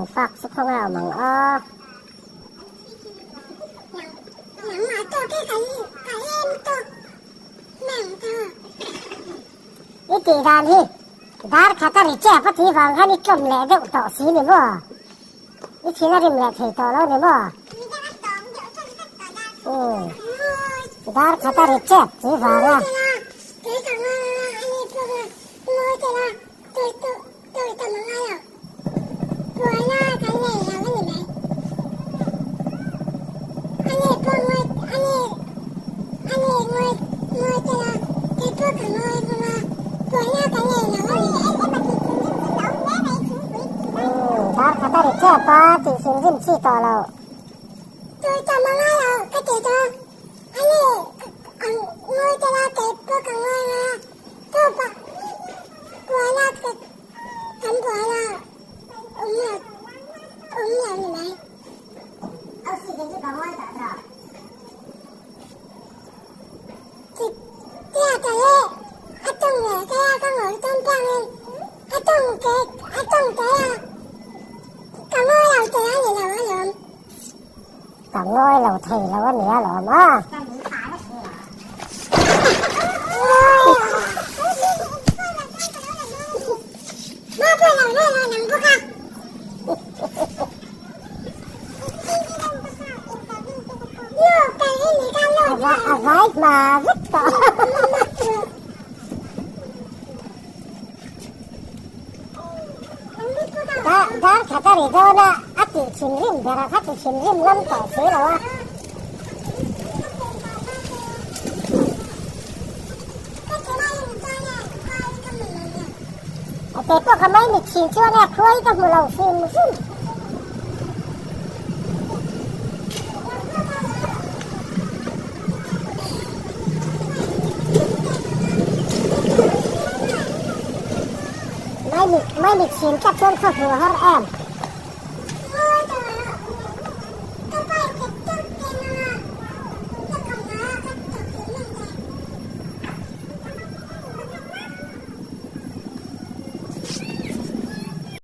Thingfak chu khawnge a awm ang aw. I tih dan hi dar khat a ri chep a tih vang khan i tlawm leh deuh tawh si ni maw? I thin a rim leh thei tawh lo ni maw? Umm dar khat a ri chep tih vang a. Dar khat a ri tep a tih thinrim chi tawh lo. Ka ngawi lo thei lo a nia lawm a. A vai hma vek tawh. Dar khat a ri dawn a, a tih thinrim ber a, kha ti thinrim ngam tawh si lo a. Kei pawh ka mai mit thin chuan e, khuai ka hmu lo hrim hrim. Mai mit mai mit thin tlat chuan khaw hmu a har em.